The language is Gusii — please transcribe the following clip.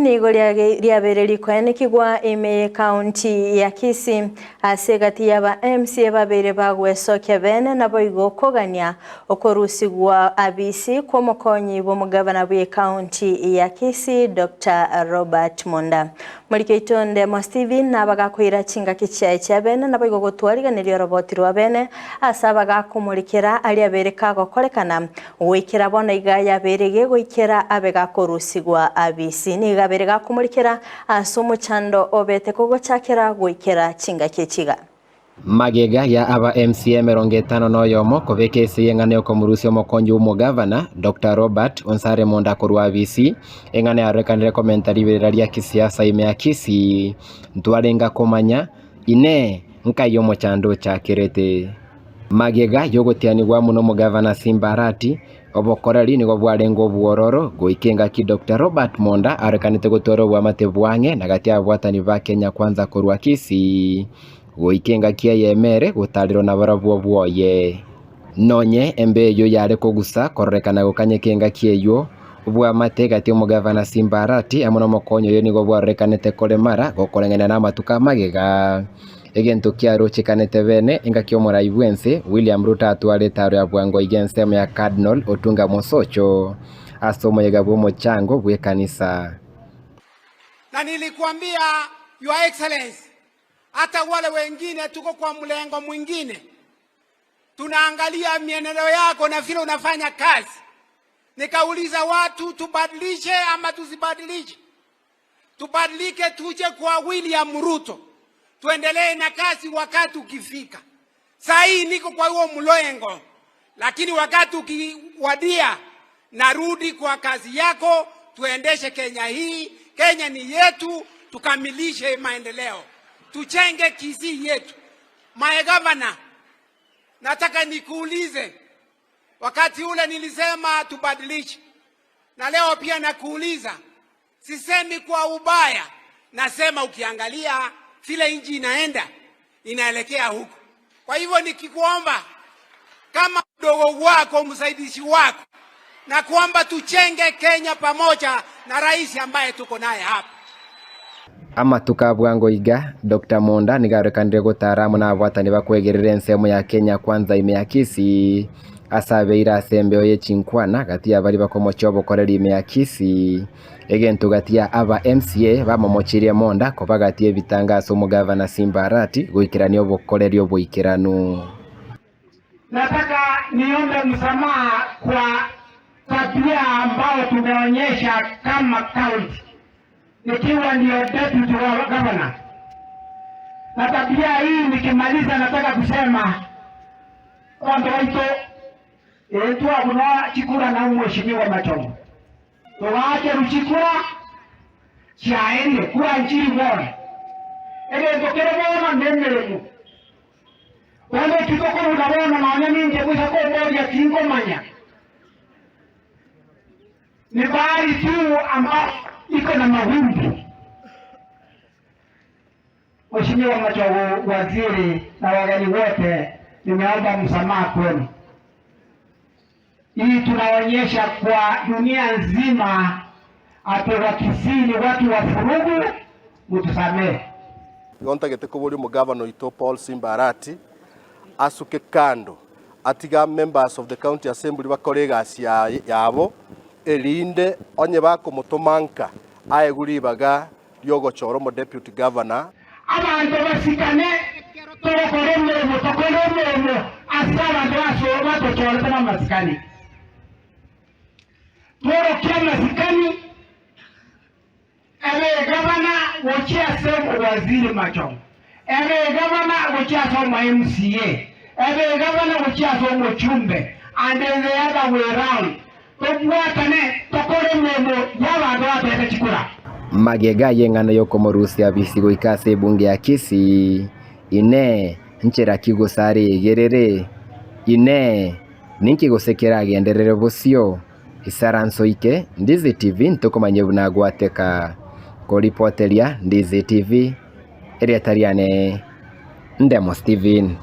nigo riabeire rikoenekigwa ime y'Ekaunti ya Kisii ase egati y'aba MCA babeire bagwesokia bene naboigo kogania okorusigwa abisi kw'omokonyi bw'omogavana bw'Ekaunti ya Kisii Doctor Robert Monda. Morike oito Ndemo Stephen nabagakoira chingaki chiaye chia bene naboigo gotwariganeria oroboti rwa bene ase abagakomorikera aria abeire kagokorekana Goikera bono iga yabeire gegoikera abe gakorusigwa abisi. Nigo abeire gakomorikera ase omochando obete kogochakera goikera chingaki echi iga. Magega ya aba MCA 51 kobeka ase y'eng'ana y'okomorusia omokonyi bw'omogavana, Doctor Robert Onsare Monda korwa abisi, eng'ana yarorekanire komenta riberera ria kisiasa ime ya Kisii. Ntwarenga komanya, Inee, nkai omochando ochakerete? Magega y'ogotianigwa amo nomogavana Simba Arati, obokoreri nigo bwarenge obwororo goika engaki Doctor Robert Monda arorekanete gotwara oboamate bwang'e na gati y'ababwatani ba Kenya Kwanza korwa Kisii goika engaki eyemo ere gotarerwa nabarabwo bwoye. Nonye embe eyio yare kogusa kororekana gokanyeka engaki eyio, oboamate gati y'omogavana Simba Arati amo nomokonyi oye nigo bwarorekanete koremara gokoreng'ana namatuko amagega. Egento kiarochekanete bene engaki omorai bw'ense William Ruto atware etaro ya bwango iga ensemo ya Cardinal Otunga Mosocho ase omoyega bw'omochango bw'ekanisa. Na nilikuambia Your Excellency, hata wale wengine tuko kwa mlengo mwingine, tunaangalia mienendo yako na vile unafanya kazi. Nikauliza watu tubadilishe ama tusibadilishe? Tubadilike tuje kwa William Ruto, tuendelee na kazi wakati ukifika. Saa hii niko kwa huo mlengo, lakini wakati ukiwadia narudi kwa kazi yako, tuendeshe Kenya hii. Kenya ni yetu, tukamilishe maendeleo, tuchenge Kisii yetu. My governor, nataka nikuulize, wakati ule nilisema tubadilishe, na leo pia nakuuliza, sisemi kwa ubaya, nasema ukiangalia vile nchi inaenda inaelekea huko. Kwa hivyo nikikuomba kama mdogo wako, msaidizi wako, na kuomba tuchenge Kenya pamoja na rais ambaye tuko naye hapa. Amatuko a bwango iga, Doctor Monda nigo arorekanire gotara amo nababwatani bakwegerera ensemo ya Kenya Kwanza ime ya Kisii, ase abeire ase embeo ye chinkwana gati ya baria bakomochia obokoreri ime ya Kisii, egento gati ya aba MCA bamomochirie Monda koba gati y'ebitanga ase omogavana Simba Arati goikerania obokoreri oboikeranu. Nataka niombe msamaha kwa tabia ambao tumeonyesha kama county nikiwa ndio deputy wa governor, na tabia hii nikimaliza, nataka kusema kwamba waito etwabuna chikura na mheshimiwa Machomo tugache ruchikura chiaerie kura nchiri bono egento kere bono nemeremo bono ekitokoruga bono nonya ninche gocha komboria tinkomanya Ni bahari tu ambayo iko na mawimbi. Mheshimiwa Machogu, waziri na wageni wote, nimeomba msamaha kwenu. Hii tunaonyesha kwa dunia nzima ati Wakisii ni watu wa furugu, mutusamehe. Igo ntagete koboria omogavana oito Paul Simba Arati asuke kando atiga members of the county assembly bakore egasi yabo erinde onye bakomotoma nka aegwe ribaga riogochora omo deputy governor. Abanto basikane ekero togokora emeremo, tokore emeremo ase abanto batochorete namasikani. Tworokie amasikani Ebe egavana gochia ase omowaziri Machong'o, ebe egavana gochia ase omo MCA, ebe egavana gochia ase omochumbe and in the other way round. Tobwatane tokore emeremo y'abanto batoete chikura. Magega y'eng'ana y'okomorusia Abisi goika ase ebunge ya Kisii, Inee, nchera ki gose areegerere? Inee, ninki gose keragenderere bosio? Isaranso ike, Ndizi TV ntokomanye buna gwateka. Koripoteria Ndizi TV, erieta riane Ndemo Steven.